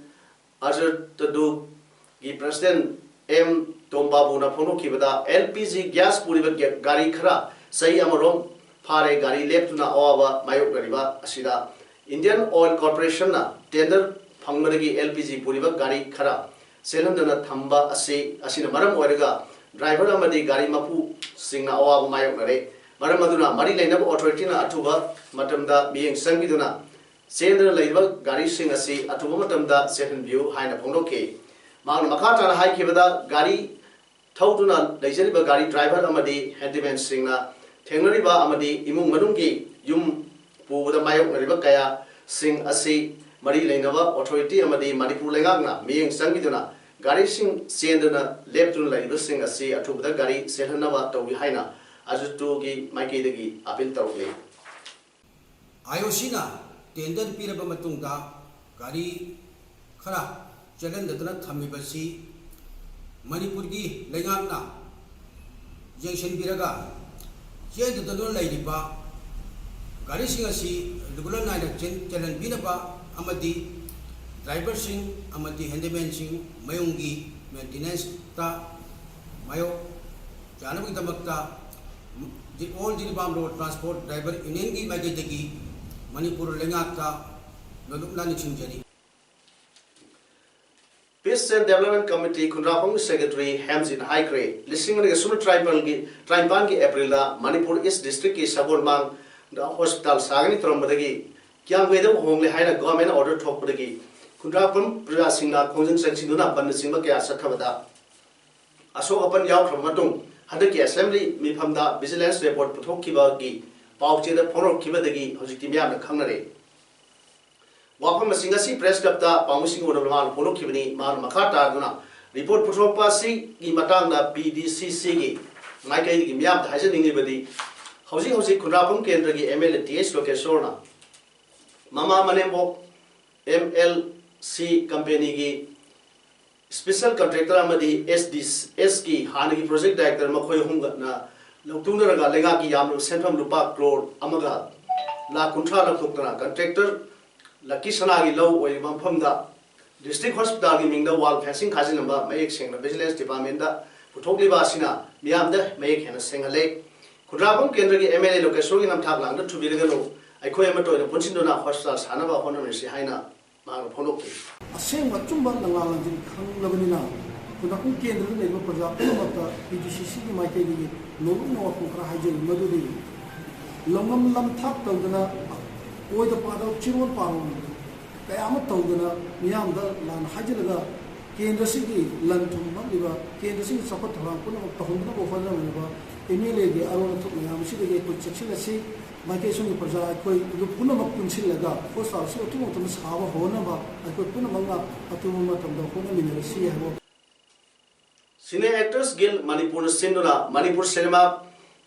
ꯑꯖꯔꯇꯗꯨꯒꯤ president ꯑꯦꯝ ꯇꯣꯝꯕꯥꯕꯨꯅ ꯐꯣꯡꯗꯣꯛꯈꯤꯕꯗ, LPG gas ꯄꯨꯔꯤꯕ ꯒꯥꯔꯤ ꯈꯔ ꯆꯍꯤ ꯑꯃꯔꯣꯝ ꯐꯥꯔꯦ ꯒꯥꯔꯤ ꯂꯦꯞꯇꯨꯅ ꯑꯋꯥꯕ ꯃꯥꯌꯣꯛꯅꯔꯤꯕ ꯑꯁꯤꯗ Indian Oil Corporationꯅ tender ꯐꯪꯕꯗꯒꯤ LPG ꯄꯨꯔꯤꯕ ꯒꯥꯔꯤ ꯈꯔ ꯆꯦꯜꯍꯟꯗꯅ ꯊꯝꯕ ꯑꯁꯤ ꯑꯁꯤꯅ ꯃꯔꯝ ꯑꯣꯏꯔꯒ driver ꯑꯃꯗꯤ ꯒꯥꯔꯤ ꯃꯄꯨꯁꯤꯡꯅ ꯑꯋꯥꯕ ꯃꯥꯌꯣꯛꯅꯔꯦ꯫ ꯃꯔꯝ ꯑꯗꯨꯅ ꯃꯔꯤ ꯂꯩꯅꯕ authorityꯅ ꯑꯊꯨꯕ ꯃꯇꯝꯗ ꯃꯤꯠꯌꯦꯡ ꯆꯪꯕꯤꯗꯨꯅ ꯆꯦꯟꯗꯨꯅ ꯂꯩꯔꯤꯕ ꯒꯥꯔꯤꯁꯤꯡ ꯑꯁꯤ ꯑꯊꯨꯕ ꯃꯇꯝꯗ ꯆꯦꯜꯍꯟꯕꯤꯌꯨ ꯍꯥꯏꯅ ꯐꯣꯡꯗꯣꯛꯈꯤ꯫ ꯃꯍꯥꯛꯅ ꯃꯈꯥ ꯇꯥꯅ ꯍꯥꯏꯈꯤꯕꯗ, ꯒꯥꯔꯤ ꯊꯧꯗꯨꯅ ꯂꯩꯖꯔꯤꯕ ꯒꯥꯔꯤ driver ꯑꯃꯗꯤ handymanꯁꯤꯡꯅ ꯊꯦꯡꯅꯔꯤꯕ ꯑꯃꯗꯤ ꯏꯃꯨꯡ ꯃꯅꯨꯡꯒꯤ ꯌꯨꯝ ꯄꯨꯕꯗ ꯃꯥꯌꯣꯛꯅꯔꯤꯕ ꯀꯌꯥꯁꯤꯡ ꯑꯁꯤ ꯃꯔꯤ ꯂꯩꯅꯕ authority ꯑꯃꯗꯤ ꯃꯅꯤꯄꯨꯔ ꯂꯩꯉꯥꯛꯅ ꯃꯤꯠꯌꯦꯡ ꯆꯪꯕꯤꯗꯨꯅ ꯒꯥꯔꯤꯁꯤꯡ ꯆꯦꯟꯗꯨꯅ ꯂꯦꯞꯇꯨꯅ ꯂꯩꯔꯤꯕꯁꯤꯡ ꯑꯁꯤ ꯑꯊꯨꯕꯗ ꯒꯥꯔꯤ ꯆꯦꯜꯍꯟꯅꯕ ꯇꯧꯏ ꯍꯥꯏꯅ ꯑꯖꯨꯇꯨꯒꯤ ꯃꯥꯏꯀꯩꯗꯒꯤ appeal ꯇꯧꯔꯤ꯫ IOCꯅ tender ꯄꯤꯔꯕ ꯃꯇꯨꯡꯗ ꯒꯥꯔꯤ ꯈꯔ ꯆꯦꯜꯍꯟꯗꯗꯨꯅ ꯊꯝꯃꯤꯕꯁꯤ ꯃꯅꯤꯄꯨꯔꯒꯤ ꯂꯩꯉꯥꯛꯅ ꯌꯦꯡꯁꯤꯟꯕꯤꯔꯒ ꯆꯦꯟꯗꯗꯨꯅ ꯂꯩꯔꯤꯕ ꯒꯥꯔꯤꯁꯤꯡ ꯑꯁꯤ ꯔꯤꯒꯨꯂꯔ ꯅꯥꯏꯅ ꯆꯦꯟ-, ꯆꯦꯜꯍꯟꯕꯤꯅꯕ ꯑꯃꯗꯤ ꯗ꯭ꯔꯥꯏꯚꯔꯁꯤꯡ ꯑꯃꯗꯤ ꯍꯦꯟꯗꯤꯃꯦꯟꯁꯤꯡ ꯃꯌꯨꯝꯒꯤ ꯃꯦꯟꯇꯦꯅꯦꯟꯁꯇ ꯃꯥꯌꯣꯛ ꯆꯥꯅꯕꯒꯤꯗꯃꯛꯇ all Jiribam road transport driver ꯌꯨꯅꯤꯌꯟꯒꯤ ꯃꯥꯏꯀꯩꯗꯒꯤ ꯃꯅꯤꯄꯨꯔ ꯂꯩꯉꯥꯛꯇ ꯅꯣꯂꯨꯛꯅ ꯅꯤꯡꯁꯤꯡꯖꯔꯤ꯫ Peace and Development Committee ꯈꯨꯟꯗ꯭ꯔꯥꯛꯄꯝꯒꯤ ꯁꯦꯀ꯭ꯔꯦꯇꯔꯤ ꯍꯦꯝꯖꯤꯟ ꯍꯥꯏꯈ꯭ꯔꯦ, ꯂꯤꯁꯤꯡ ꯑꯅꯤꯒ ꯁꯨꯞꯅ ꯇꯔꯥꯅꯤꯄꯥꯜꯒꯤ, ꯇꯔꯥꯅꯤꯄꯥꯜꯒꯤ ꯑꯦꯄ꯭ꯔꯤꯜꯗ ꯃꯅꯤꯄꯨꯔ ꯏꯁ ꯗꯤꯁꯇ꯭ꯔꯤꯛꯀꯤ ꯁꯒꯣꯜꯃꯥꯡꯗ ꯍꯣꯁꯄꯤꯇꯥꯜ ꯁꯥꯒꯅꯤ ꯇꯧꯔꯝꯕꯗꯒꯤ ꯀꯤꯌꯥꯝꯒꯩꯗ ꯍꯣꯡꯂꯦ ꯍꯥꯏꯅ ꯒꯣꯚꯔꯟꯃꯦꯟꯠꯅ ꯑꯣꯔꯗꯔ ꯊꯣꯛꯄꯗꯒꯤ ꯈꯨꯟꯗ꯭ꯔꯥꯛꯄꯝ ꯄ꯭ꯔꯖꯥꯁꯤꯡꯅ ꯈꯣꯡꯖꯪ ꯆꯪꯁꯤꯟꯗꯨꯅ ꯕꯟꯅꯆꯤꯡꯕ ꯀꯌꯥ ꯆꯠꯊꯕꯗ ꯑꯁꯣꯛ ꯑꯄꯟ ꯌꯥꯎꯈ꯭ꯔꯕ ꯃꯇꯨꯡ ꯍꯟꯗꯛꯀꯤ ꯑꯦꯁꯦꯝꯕ꯭ꯂꯤ ꯃꯤꯐꯝꯗ ꯚꯤꯖꯤꯂꯦꯟꯁ ꯔꯤꯄꯣꯔꯠ ꯄꯨꯊꯣꯛꯈꯤꯕꯒꯤ ꯄꯥꯎꯆꯦꯗ ꯐꯣꯡꯗꯣꯔꯛꯈꯤꯕꯗꯒꯤ ꯍꯧꯖꯤꯛꯇꯤ ꯃꯤꯌꯥꯝꯅ ꯈꯪꯅꯔꯦ꯫ ꯋꯥꯐꯝ ꯑꯁꯤ ꯉꯁꯤ ꯄ꯭ꯔꯦꯁ ꯀ꯭ꯂꯕꯇ ꯄꯥꯎꯃꯤꯁꯤꯡꯒꯤ ꯎꯅꯕꯗ ꯃꯥꯅ ꯐꯣꯡꯗꯣꯛꯈꯤꯕꯅꯤ꯫ ꯃꯥꯅ ꯃꯈꯥ ꯇꯥꯗꯨꯅ ꯔꯤꯄꯣꯔꯠ ꯄꯨꯊꯣꯔꯛꯄ ꯑꯁꯤꯒꯤ ꯃꯇꯥꯡꯗ ꯄꯤ ꯗꯤ ꯁꯤ ꯁꯤꯒꯤ ꯃꯥꯏꯀꯩꯗꯒꯤ ꯃꯤꯌꯥꯝꯗ ꯍꯥꯏꯖꯅꯤꯡꯂꯤꯕꯗꯤ, ꯍꯧꯖꯤꯛ ꯍꯧꯖꯤꯛ ꯈꯨꯟꯗ꯭ꯔꯥꯛꯄꯝ ꯀꯦꯟꯗ꯭ꯔꯒꯤ M L A T H ꯂꯣꯀꯦꯁꯣꯔꯅ ꯃꯃꯥ ꯃꯅꯦꯝꯕꯣꯛ ꯑꯦꯝ ꯑꯦꯜ ꯁꯤ ꯀꯝꯄꯦꯅꯤꯒꯤ ꯁ꯭ꯄꯦꯁꯦꯜ ꯀꯟꯇ꯭ꯔꯦꯛꯇꯔ ꯑꯃꯗꯤ ꯑꯦꯁ ꯗꯤ ꯑꯦꯁꯀꯤ ꯍꯥꯟꯅꯒꯤ ꯄ꯭ꯔꯣꯖꯦꯛ ꯗꯥꯏꯔꯦꯛꯇꯔ ꯃꯈꯣꯏ ꯑꯍꯨꯝꯒꯅ ꯂꯧꯊꯣꯛꯅꯔꯒ ꯂꯩꯉꯥꯛꯀꯤ ꯌꯥꯝꯂꯕ ꯁꯦꯟꯐꯝ ꯂꯨꯄꯥ ꯀ꯭ꯔꯣꯔ ꯑꯃꯒ ꯂꯥꯈ ꯀꯨꯟꯊ꯭ꯔꯥ ꯂꯧꯊꯣꯛꯇꯨꯅ ꯀꯟꯇ꯭ꯔꯦꯛꯇꯔ ꯂꯛꯀꯤ ꯁꯅꯥꯒꯤ ꯂꯧ ꯑꯣꯏꯔꯤꯕ ꯃꯐꯝꯗ ꯗꯤꯁꯇ꯭ꯔꯤꯛ ꯍꯣꯁꯄꯤꯇꯥꯜꯒꯤ ꯃꯤꯡꯗ ꯋꯥꯜ ꯐꯦꯟꯁꯤꯡ ꯈꯥꯖꯤꯜꯂꯝꯕ ꯃꯌꯦꯛ ꯁꯦꯡꯅ ꯚꯤꯖꯤꯂꯦꯟꯁ ꯗꯤꯄꯥꯔꯠꯃꯦꯟꯗ ꯄꯨꯊꯣꯛꯂꯤꯕ ꯑꯁꯤꯅ ꯃꯤꯌꯥꯝꯗ ꯃꯌꯦꯛ ꯍꯦꯟꯅ ꯁꯦꯡꯍꯜꯂꯦ꯫ ꯈꯨꯟꯗ꯭ꯔꯥꯛꯄꯝ ꯀꯦꯟꯗ꯭ꯔꯒꯤ ꯑꯦꯝ ꯑꯦꯜ ꯑꯦ ꯂꯣꯀꯦꯁꯣꯔꯒꯤ ꯅꯝꯊꯥꯛ ꯂꯥꯡꯗ ꯊꯨꯕꯤꯔꯒꯅꯨ, ꯑꯩꯈꯣꯏ ꯑꯃꯠꯇ ꯑꯣꯏꯅ ꯄꯨꯟꯁꯤꯟꯗꯨꯅ ꯍꯣꯁꯄꯤꯇꯥꯜ ꯁꯥꯅꯕ ꯍꯣꯠꯅꯃꯤꯟꯅꯁꯤ ꯍꯥꯏꯅ ꯃꯍꯥꯛꯅ ꯐꯣꯡꯗꯣꯛꯈꯤ꯫ ꯑꯁꯦꯡꯕ ꯑꯆꯨꯝꯕ ꯂꯪꯂꯥ ꯂꯪꯖꯤꯟ ꯈꯪꯂꯕꯅꯤꯅ, ꯈꯨꯟꯗ꯭ꯔꯥꯛꯄꯝ ꯀꯦꯟꯗ꯭ꯔꯗ ꯂꯩꯕ ꯄ꯭ꯔꯖꯥ ꯄꯨꯝꯅꯃꯛꯇ ꯄꯤ ꯗꯤ ꯁꯤ ꯁꯤꯒꯤ ꯃꯥꯏꯀꯩꯗꯒꯤ ꯅꯣꯂꯨꯛꯅ ꯋꯥꯐꯝ ꯈꯔ ꯍꯥꯏꯖꯔꯤ꯫ ꯃꯗꯨꯗꯤ ꯂꯧꯅꯝ ꯂꯝꯊꯥꯛ ꯇꯧꯗꯅ, ꯑꯣꯏꯗ ꯄꯥꯗꯕ ꯆꯤꯔꯣꯜ ꯄꯥꯔꯣꯜ ꯀꯌꯥ ꯑꯃ ꯇꯧꯗꯅ, ꯃꯤꯌꯥꯝꯗ ꯂꯥꯟꯅ ꯍꯥꯏꯖꯤꯜꯂꯒ ꯀꯦꯟꯗ꯭ꯔꯁꯤꯒꯤ ꯂꯟ ꯊꯨꯝ ꯃꯠꯂꯤꯕ, ꯀꯦꯟꯗ꯭ꯔꯁꯤꯒꯤ ꯆꯥꯎꯈꯠ ꯊꯧꯔꯥꯡ ꯄꯨꯝꯅꯃꯛ ꯇꯧꯍꯟꯅꯕ ꯍꯣꯠꯅꯔꯝꯂꯤꯕ ꯑꯦꯝ ꯑꯦꯜ ꯑꯦꯒꯤ ꯑꯔꯣꯟ ꯑꯊꯨꯞ ꯃꯌꯥꯝ ꯑꯁꯤꯗꯒꯤ ꯑꯩꯈꯣꯏ ꯆꯦꯛꯁꯤꯜꯂꯁꯤ꯫ ꯃꯥꯏꯀꯩ ꯁꯣꯝꯒꯤ ꯄ꯭ꯔꯖꯥ ꯑꯩꯈꯣꯏ ꯄꯨꯝꯅꯃꯛ ꯄꯨꯟꯁꯤꯜꯂꯒ ꯍꯣꯁꯄꯤꯇꯥꯜ ꯑꯁꯤ ꯑꯊꯨꯕ ꯃꯇꯝꯗ ꯁꯥꯕ ꯍꯧꯅꯕ ꯑꯩꯈꯣꯏ ꯄꯨꯝꯅꯃꯛꯅ ꯑꯊꯨꯕ ꯃꯇꯝꯗ ꯍꯣꯠꯅꯃꯤꯟꯅꯔꯁꯤ ꯍꯥꯏꯕ꯫ Cine Actors Guild ꯃꯅꯤꯄꯨꯔꯅ ꯁꯤꯟꯗꯨꯅ Manipur Cinema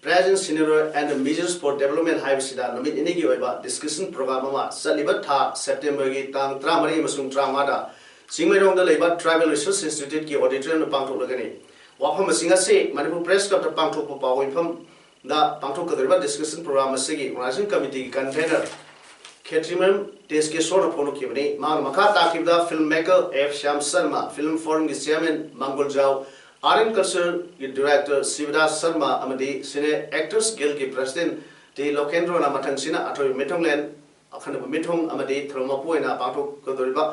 Presents Scenario and Measures for Development ꯍꯥꯏꯕꯁꯤꯗ ꯅꯨꯃꯤꯠ ꯅꯤꯅꯤꯒꯤ ꯑꯣꯏꯕ ꯗꯤꯁꯀꯁꯟ ꯄ꯭ꯔꯣꯒ꯭ꯔꯥꯝ ꯑꯃ ꯆꯠꯂꯤꯕ ꯊꯥ ꯁꯦꯞꯇꯦꯝꯕꯔꯒꯤ ꯇꯥꯡ ꯇꯔꯥꯃꯔꯤ ꯑꯃꯁꯨꯡ ꯇꯔꯥꯃꯉꯥꯗ ꯆꯤꯡꯃꯩꯔꯣꯡꯗ ꯂꯩꯕ Tribal Research Instituteꯀꯤ auditoriumꯗ ꯄꯥꯡꯊꯣꯛꯂꯒꯅꯤ꯫ ꯋꯥꯐꯝ ꯑꯁꯤꯡ ꯑꯁꯤ ꯃꯅꯤꯄꯨꯔ Press Clubꯇ ꯄꯥꯡꯊꯣꯛꯄ ꯄꯥꯎ ꯃꯤꯐꯝꯗ ꯄꯥꯡꯊꯣꯛꯀꯗꯧꯔꯤꯕ discussion program ꯑꯁꯤꯒꯤ organizing committeeꯒꯤ convener ꯈꯦꯇ꯭ꯔꯤꯃꯌꯨꯝ ꯇꯦꯖꯀꯦꯁꯣꯔꯅ ꯐꯣꯡꯗꯣꯛꯈꯤꯕꯅꯤ꯫ ꯃꯍꯥꯛꯅ ꯃꯈꯥ ꯇꯥꯈꯤꯕꯗ film maker F Shyam Sharma, film forumꯒꯤ chairman ꯃꯪꯒꯣꯜꯖꯥꯎ, Art and Cultureꯒꯤ director ꯁꯤꯕꯗꯥꯁ Sharma ꯑꯃꯗꯤ Cine Actors Guildꯀꯤ president ꯇꯤ ꯂꯣꯀꯦꯟꯗ꯭ꯔꯣꯅ ꯃꯊꯪꯁꯤꯅ ꯑꯊꯣꯏꯕ ꯃꯤꯊꯨꯡꯂꯦꯟ, ꯑꯈꯟꯅꯕ ꯃꯤꯊꯨꯡ ꯑꯃꯗꯤ ꯊꯧꯔꯝ ꯃꯄꯨ ꯑꯣꯏꯅ ꯄꯥꯡꯊꯣꯛꯀꯗꯧꯔꯤꯕ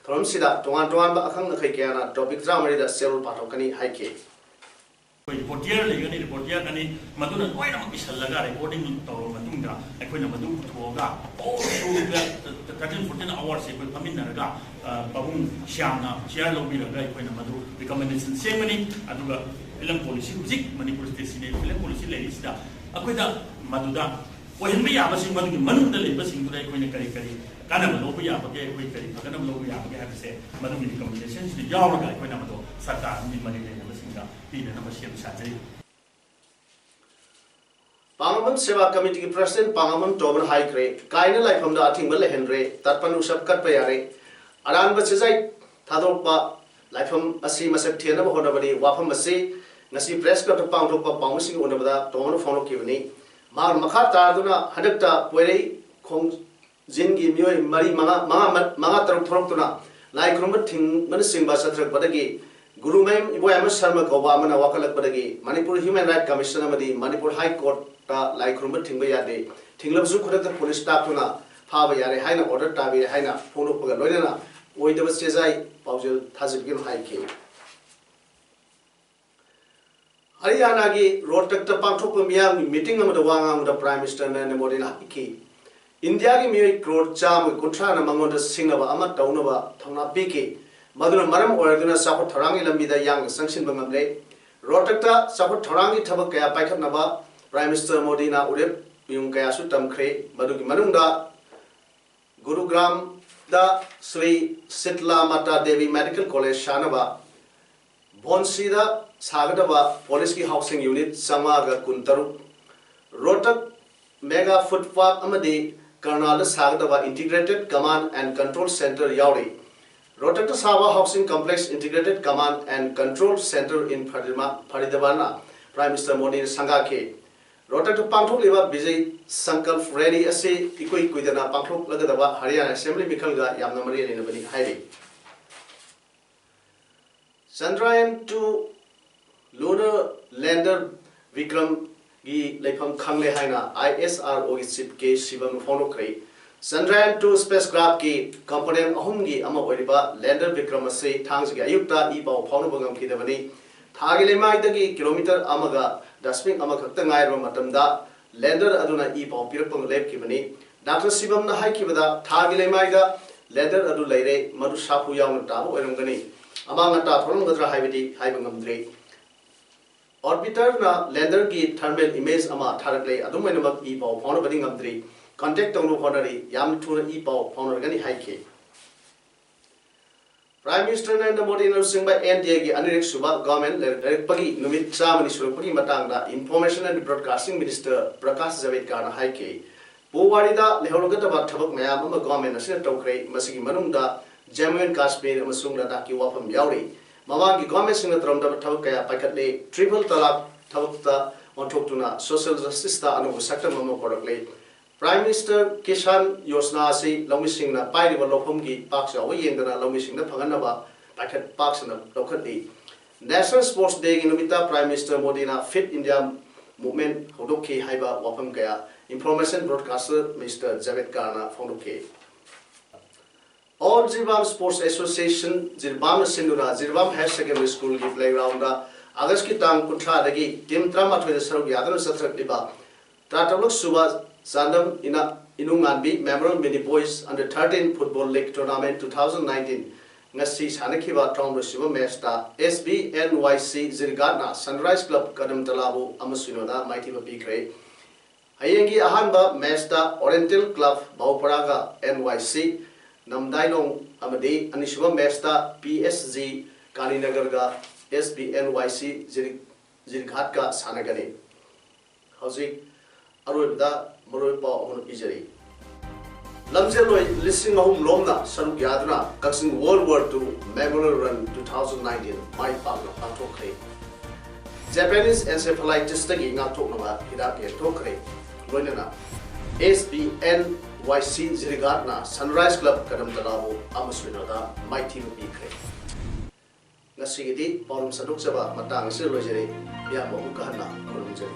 ꯊꯧꯔꯝꯁꯤꯗ ꯇꯣꯉꯥꯟ ꯇꯣꯉꯥꯟꯕ ꯑꯈꯪ ꯑꯍꯩ ꯀꯌꯥꯅ topic ꯇꯔꯥꯃꯔꯤꯗ ꯁꯦꯜ ꯄꯥꯊꯣꯛꯀꯅꯤ ꯍꯥꯏꯈꯤ꯫ ꯑꯩꯈꯣꯏ reporter ꯂꯩꯒꯅꯤ, reporter ꯑꯅꯤ, ꯃꯗꯨꯅ ꯂꯣꯏꯅꯃꯛ ꯏꯁꯜꯂꯒ recording ꯇꯧꯔꯕ ꯃꯇꯨꯡꯗ ꯑꯩꯈꯣꯏꯅ ꯃꯗꯨ ꯄꯨꯊꯣꯛꯑꯒ all through the thirteen fourteen hours ꯑꯩꯈꯣꯏ ꯐꯝꯃꯤꯟꯅꯔꯒ, ꯑ, ꯄꯥꯕꯨꯡ ꯁ꯭ꯌꯥꯝꯅ chair ꯂꯧꯕꯤꯔꯒ ꯑꯩꯈꯣꯏꯅ ꯃꯗꯨ recommendation ꯁꯦꯝꯒꯅꯤ꯫ ꯑꯗꯨꯒ film policy, ꯍꯧꯖꯤꯛ ꯃꯅꯤꯄꯨꯔ stateꯁꯤꯅ film policy ꯂꯩꯔꯤꯁꯤꯗ ꯑꯩꯈꯣꯏꯗ ꯃꯗꯨꯗ ꯑꯣꯏꯍꯟꯕ ꯌꯥꯕꯁꯤꯡ, ꯃꯗꯨꯒꯤ ꯃꯅꯨꯡꯗ ꯂꯩꯕꯁꯤꯡꯗꯨꯗ ꯑꯩꯈꯣꯏꯅ ꯀꯔꯤ ꯀꯔꯤ ꯀꯥꯟꯅꯕ ꯂꯧꯕ ꯌꯥꯕꯒꯦ, ꯑꯩꯈꯣꯏ ꯀꯔꯤ ꯐꯒꯠꯅꯕ ꯂꯧꯕ ꯌꯥꯕꯒꯦ ꯍꯥꯏꯕꯁꯦ ꯃꯗꯨꯒꯤ recommendationꯁꯤꯗ ꯌꯥꯎꯔꯒ ꯑꯩꯈꯣꯏꯅ ꯃꯗꯨ ꯁꯔꯀꯥꯔ ꯑꯃꯗꯤ ꯃꯔꯤ ꯂꯩꯅꯕꯁꯤꯡꯗ ꯄꯤꯅꯅꯕ ꯁꯦꯝ ꯁꯥꯖꯔꯤ꯫ ꯄꯥꯉꯝꯕꯝ ꯁꯦꯕꯥ ꯀꯃꯤꯇꯤꯒꯤ president ꯄꯥꯉꯝꯕꯝ ꯇꯣꯝꯕꯅ ꯍꯥꯏꯈ꯭ꯔꯦ, ꯀꯥꯏꯅ ꯂꯥꯏꯐꯝꯗ ꯑꯊꯤꯡꯕ ꯂꯩꯍꯟꯗ꯭ꯔꯦ, ꯇꯔꯄꯟ ꯎꯁꯞ ꯀꯠꯄ ꯌꯥꯔꯦ, ꯑꯔꯥꯟꯕ ꯆꯦꯖꯥꯏ ꯊꯥꯗꯣꯔꯛꯄ ꯂꯥꯏꯐꯝ ꯑꯁꯤ ꯃꯁꯛ ꯊꯦꯟꯅꯕ ꯍꯣꯠꯅꯕꯅꯤ꯫ ꯋꯥꯐꯝ ꯑꯁꯤ ꯉꯁꯤ Press Clubꯇ ꯄꯥꯡꯊꯣꯛꯄ ꯄꯥꯎꯃꯤꯁꯤꯡꯒ ꯎꯅꯕꯗ ꯇꯣꯝꯕꯅ ꯐꯣꯡꯗꯣꯛꯈꯤꯕꯅꯤ꯫ ꯃꯍꯥꯛꯅ ꯃꯈꯥ ꯇꯥꯗꯨꯅ ꯍꯟꯗꯛꯇ ꯄꯣꯏꯔꯩ ꯈꯣꯡ ꯖꯤꯟꯒꯤ ꯃꯤꯑꯣꯏ ꯃꯔꯤ, ꯃꯉꯥ, ꯃꯉꯥ, ꯃꯉꯥ ꯇꯔꯨꯛ ꯊꯣꯛꯂꯛꯇꯨꯅ ꯂꯥꯏ ꯈꯨꯔꯨꯝꯕ ꯊꯤꯡꯕꯅꯆꯤꯡꯕ ꯆꯠꯊꯔꯛꯄꯗꯒꯤ ꯒꯨꯔꯨꯃꯌꯨꯝ ꯏꯕꯣꯌꯥꯏꯃ ꯁꯔꯃ ꯀꯧꯕ ꯑꯃꯅ ꯋꯥꯀꯠꯂꯛꯄꯗꯒꯤ Manipur Human Rights Commission ꯑꯃꯗꯤ Manipur High Courtꯇ ꯂꯥꯏ ꯈꯨꯔꯨꯝꯕ ꯊꯤꯡꯕ ꯌꯥꯗꯦ, ꯊꯤꯡꯂꯕꯁꯨ ꯈꯨꯗꯛꯇ police ꯇꯥꯛꯇꯨꯅ ꯐꯥꯕ ꯌꯥꯔꯦ ꯍꯥꯏꯅ order ꯇꯥꯕꯤꯔꯦ ꯍꯥꯏꯅ ꯐꯣꯡꯗꯣꯛꯄꯒ ꯂꯣꯏꯅꯅ ꯑꯣꯏꯗꯕ ꯆꯦꯖꯥꯏ ꯄꯥꯎꯖꯦꯜ ꯊꯥꯖꯤꯟꯕꯤꯒꯅꯨ ꯍꯥꯏꯈꯤ꯫ ꯍꯔꯤꯌꯥꯅꯥꯒꯤ ꯔꯣꯍꯇꯛꯇ ꯄꯥꯡꯊꯣꯛꯄ ꯃꯤꯌꯥꯝꯒꯤ meeting ꯑꯃꯗ ꯋꯥ ꯉꯥꯡꯕꯗ Prime Minister ꯅꯔꯦꯟꯗ꯭ꯔ ꯃꯣꯗꯤꯅ ꯍꯥꯏꯈꯤ, ꯏꯟꯗꯤꯌꯥꯒꯤ ꯃꯤꯑꯣꯏ ꯀ꯭ꯔꯣꯔ ꯆꯥꯝꯃꯒ ꯀꯨꯟꯊ꯭ꯔꯥꯅ ꯃꯉꯣꯟꯗ ꯁꯤꯡꯅꯕ ꯑꯃ ꯇꯧꯅꯕ ꯊꯧꯅꯥ ꯄꯤꯈꯤ꯫ ꯃꯗꯨꯅ ꯃꯔꯝ ꯑꯣꯏꯔꯗꯨꯅ ꯆꯥꯎꯈꯠ ꯊꯧꯔꯥꯡꯒꯤ ꯂꯝꯕꯤꯗ ꯌꯥꯡꯅ ꯆꯪꯁꯤꯟꯕ ꯉꯝꯂꯦ꯫ ꯔꯣꯍꯇꯛꯇ ꯆꯥꯎꯈꯠ ꯊꯧꯔꯥꯡꯒꯤ ꯊꯕꯛ ꯀꯌꯥ ꯄꯥꯏꯈꯠꯅꯕ Prime Minister ꯃꯣꯗꯤꯅ ꯎꯔꯦꯞ ꯌꯨꯡ ꯀꯌꯥꯁꯨ ꯇꯝꯈ꯭ꯔꯦ꯫ ꯃꯗꯨꯒꯤ ꯃꯅꯨꯡꯗ ꯒꯨꯔꯨꯒ꯭ꯔꯥꯝꯗ ꯁ꯭ꯔꯤ ꯁꯤꯠꯂꯥ ꯃꯥꯇꯥ ꯗꯦꯕꯤ Medical College ꯁꯥꯅꯕ, ꯕꯣꯟꯁꯤꯗ ꯁꯥꯒꯗꯕ policeꯀꯤ housing unit ꯆꯥꯝꯃꯉꯥꯒ ꯀꯨꯟꯇꯔꯨꯛ, ꯔꯣꯍꯇꯛ mega food park ꯑꯃꯗꯤ ꯀꯔꯅꯥꯜꯗ ꯁꯥꯒꯗꯕ Integrated Command and Control Centre ꯌꯥꯎꯔꯤ꯫ ꯔꯣꯍꯇꯛꯇ ꯁꯥꯕ Housing Complex Integrated Command and Control Centre in Faridabad, Faridabadꯅ Prime Minister ꯃꯣꯗꯤꯅ ꯁꯪꯒꯥꯈꯤ꯫ ꯔꯣꯍꯇꯛꯇ ꯄꯥꯡꯊꯣꯛꯂꯤꯕ ꯕꯤꯖꯌ ꯁꯪꯀꯜꯞ ꯔꯦꯂꯤ ꯑꯁꯤ ꯏꯀꯨꯏ ꯀꯨꯏꯗꯅ ꯄꯥꯡꯊꯣꯛꯂꯒꯗꯕ ꯍꯔꯤꯌꯥꯅꯥ ꯑꯦꯁꯦꯝꯕ꯭ꯂꯤ ꯃꯤꯈꯜꯒ ꯌꯥꯝꯅ ꯃꯔꯤ ꯂꯩꯅꯕꯅꯤ ꯍꯥꯏꯔꯤ꯫ Chandrayaan two lunar lander Vikramꯒꯤ ꯂꯩꯐꯝ ꯈꯪꯂꯦ ꯍꯥꯏꯅ ISROꯒꯤ chief K ꯁꯤꯕꯝꯅ ꯐꯣꯡꯗꯣꯛꯈ꯭ꯔꯦ꯫ Chandrayaan two spacecraftꯀꯤ component ꯑꯍꯨꯝꯒꯤ ꯑꯃ ꯑꯣꯏꯔꯤꯕ lander Vikram ꯑꯁꯤ ꯊꯥꯡꯖꯒꯤ ꯑꯌꯨꯛꯇ ꯏ ꯄꯥꯎ ꯐꯥꯎꯅꯕ ꯉꯝꯈꯤꯗꯕꯅꯤ꯫ ꯊꯥꯒꯤ ꯂꯩꯃꯥꯏꯗꯒꯤ ꯀꯤꯂꯣꯃꯤꯇꯔ ꯑꯃꯒ ꯗꯁꯃꯤꯛ ꯑꯃꯈꯛꯇ ꯉꯥꯏꯔꯕ ꯃꯇꯝꯗ lander ꯑꯗꯨꯅ ꯏ ꯄꯥꯎ ꯄꯤꯔꯛꯄ ꯂꯦꯞꯈꯤꯕꯅꯤ꯫ ꯗꯥꯛꯇꯔ ꯁꯤꯕꯝꯅ ꯍꯥꯏꯈꯤꯕꯗ, ꯊꯥꯒꯤ ꯂꯩꯃꯥꯏꯗ lander ꯑꯗꯨ ꯂꯩꯔꯦ, ꯃꯗꯨ ꯁꯥꯐꯨ ꯌꯥꯎꯅ ꯇꯥꯕ ꯑꯣꯏꯔꯝꯒꯅꯤ꯫ ꯑꯃꯥꯡ ꯑꯇꯥ ꯊꯣꯛꯂꯝꯒꯗ꯭ꯔꯥ ꯍꯥꯏꯕꯗꯤ ꯍꯥꯏꯕ ꯉꯝꯗ꯭ꯔꯤ꯫ Orbiterꯅ landerꯒꯤ thermal image ꯑꯃ ꯊꯥꯔꯛꯂꯦ, ꯑꯗꯨꯝ ꯑꯣꯏꯅꯃꯛ ꯏ ꯄꯥꯎ ꯐꯥꯎꯅꯕꯗꯤ ꯉꯝꯗ꯭ꯔꯤ꯫ Contact ꯇꯧꯅꯕ ꯍꯣꯠꯅꯔꯤ, ꯌꯥꯝꯅ ꯊꯨꯅ ꯏ ꯄꯥꯎ ꯐꯥꯎꯅꯔꯒꯅꯤ ꯍꯥꯏꯈꯤ꯫ Prime Minister ꯅꯔꯦꯟꯗ꯭ꯔ ꯃꯣꯗꯤꯅ ꯂꯨꯆꯤꯡꯕ NDAꯒꯤ ꯑꯅꯤꯔꯛ ꯁꯨꯕ government ꯂꯩꯔꯛꯄꯒꯤ ꯅꯨꯃꯤꯠ ꯆꯥꯝꯃꯅꯤ ꯁꯨꯔꯛꯄꯒꯤ ꯃꯇꯥꯡꯗ Information and Broadcasting Minister Prakash ꯖꯥꯚꯦꯗꯀꯥꯔꯅ ꯍꯥꯏꯈꯤ꯫ ꯄꯣꯋꯥꯔꯤꯗ ꯂꯩꯍꯧꯔꯒꯗꯕ ꯊꯕꯛ ꯃꯌꯥꯝ ꯑꯃ government ꯑꯁꯤꯅ ꯇꯧꯈ꯭ꯔꯦ꯫ ꯃꯁꯤꯒꯤ ꯃꯅꯨꯡꯗ ꯖꯝꯃꯨ ꯑꯦꯟ ꯀꯥꯁꯃꯤꯔ ꯑꯃꯁꯨꯡ ꯂꯗꯥꯈꯀꯤ ꯋꯥꯐꯝ ꯌꯥꯎꯔꯤ꯫ ꯃꯃꯥꯡꯒꯤ governmentꯁꯤꯡꯅ ꯇꯧꯔꯝꯗꯕ ꯊꯕꯛ ꯀꯌꯥ ꯄꯥꯏꯈꯠꯂꯦ꯫ Triple ꯇꯂꯥꯛ ꯊꯕꯛꯇ ꯑꯣꯟꯊꯣꯛꯇꯨꯅ social justiceꯇ ꯑꯅꯧꯕ ꯁꯛꯇꯝ ꯑꯃ ꯄꯨꯔꯛꯂꯦ꯫ Prime Minister Kisan Yojana ꯑꯁꯤ ꯂꯧꯃꯤꯁꯤꯡꯅ ꯄꯥꯏꯔꯤꯕ ꯂꯧꯐꯝꯒꯤ ꯄꯥꯛ ꯆꯥꯎꯕ ꯌꯦꯡꯗꯅ ꯂꯧꯃꯤꯁꯤꯡꯗ ꯐꯪꯍꯟꯅꯕ ꯄꯥꯏꯈꯠ ꯄꯥꯛ ꯁꯟꯅ ꯂꯧꯈꯠꯂꯤ꯫ National Sports Dayꯒꯤ ꯅꯨꯃꯤꯠꯇ Prime Minister ꯃꯣꯗꯤꯅ Fit India Movement ꯍꯧꯗꯣꯛꯈꯤ ꯍꯥꯏꯕ ꯋꯥꯐꯝ ꯀꯌꯥ Information Broadcaster Minister ꯖꯥꯚꯦꯗꯀꯥꯔꯅ ꯐꯣꯡꯗꯣꯛꯈꯤ꯫ All Jiribam Sports Association Jiribamꯅ ꯁꯤꯟꯗꯨꯅ Jiribam Higher Secondary Schoolꯒꯤ playgroundꯗ Augustꯀꯤ ꯇꯥꯡ ꯀꯨꯟꯊ꯭ꯔꯥꯗꯒꯤ team ꯇꯔꯥꯃꯥꯊꯣꯏꯗ ꯁꯔꯨꯛ ꯌꯥꯗꯨꯅ ꯆꯠꯊꯔꯛꯂꯤꯕ ꯇꯔꯥꯇꯔꯨꯛ ꯁꯨꯕ ꯆꯥꯟꯗꯝ ꯏꯅ-, ꯏꯅꯨꯡꯉꯥꯟꯕꯤ Memorial Mini Boys Under thirteen Football League Tournament two thousand nineteen ꯉꯁꯤ ꯁꯥꯟꯅꯈꯤꯕ ꯇꯔꯥꯍꯨꯝꯗꯣꯏ ꯁꯨꯕ matchꯇ SBNYC ꯖꯤꯔꯤꯘꯥꯠꯅ Sunrise Club ꯀꯗꯝꯇꯂꯥꯕꯨ ꯑꯃ ꯁꯤꯅꯣꯗ ꯃꯥꯏꯊꯤꯕ ꯄꯤꯈ꯭ꯔꯦ꯫ ꯍꯌꯦꯡꯒꯤ ꯑꯍꯥꯟꯕ matchꯇ Oriental Club ꯚꯧꯄꯔꯥꯒ NYC ꯅꯝꯗꯥꯏꯂꯣꯡ ꯑꯃꯗꯤ ꯑꯅꯤꯁꯨꯕ matchꯇ PSG ꯀꯥꯂꯤꯅꯒꯔꯒ SBNYC ꯖꯤꯔꯤ-, ꯖꯤꯔꯤꯘꯥꯠꯀ ꯁꯥꯟꯅꯒꯅꯤ꯫ ꯍꯧꯖꯤꯛ ꯑꯔꯣꯏꯕꯗ ꯃꯔꯨꯑꯣꯏꯕ ꯄꯥꯎ ꯑꯃꯅ ꯄꯤꯖꯔꯤ꯫ ꯂꯝꯖꯦꯜꯂꯣꯏ ꯂꯤꯁꯤꯡ ꯑꯍꯨꯝ ꯂꯣꯝꯅ ꯁꯔꯨꯛ ꯌꯥꯗꯨꯅ ꯀꯛꯆꯤꯡ World War Two Memorial Run two thousand nineteen ꯃꯥꯏ ꯄꯥꯛꯅ ꯄꯥꯡꯊꯣꯛꯈ꯭ꯔꯦ꯫ Japanese encephalitis ꯇꯒꯤ ꯉꯥꯛꯊꯣꯛꯅꯕ ꯍꯤꯗꯥꯛ ꯌꯦꯟꯊꯣꯛꯈ꯭ꯔꯦ꯫ ꯂꯣꯏꯅꯅ S B N Y C ꯖꯤꯔꯤꯒꯥꯠꯅ Sunrise Club ꯀꯗꯝꯇꯂꯥꯕꯨ ꯑꯃ ꯁꯣꯏꯅꯗ ꯃꯥꯏꯊꯤꯕ ꯄꯤꯈ꯭ꯔꯦ꯫ ꯉꯁꯤꯒꯤꯗꯤ ꯄꯥꯎꯔꯝ ꯁꯟꯗꯣꯛꯆꯕ ꯃꯇꯥꯡ ꯑꯁꯤꯗ ꯂꯣꯏꯖꯔꯦ꯫ ꯃꯤꯌꯥꯝꯕꯨ ꯑꯃꯨꯛꯀ ꯍꯟꯅ ꯈꯨꯔꯨꯝꯖꯔꯤ꯫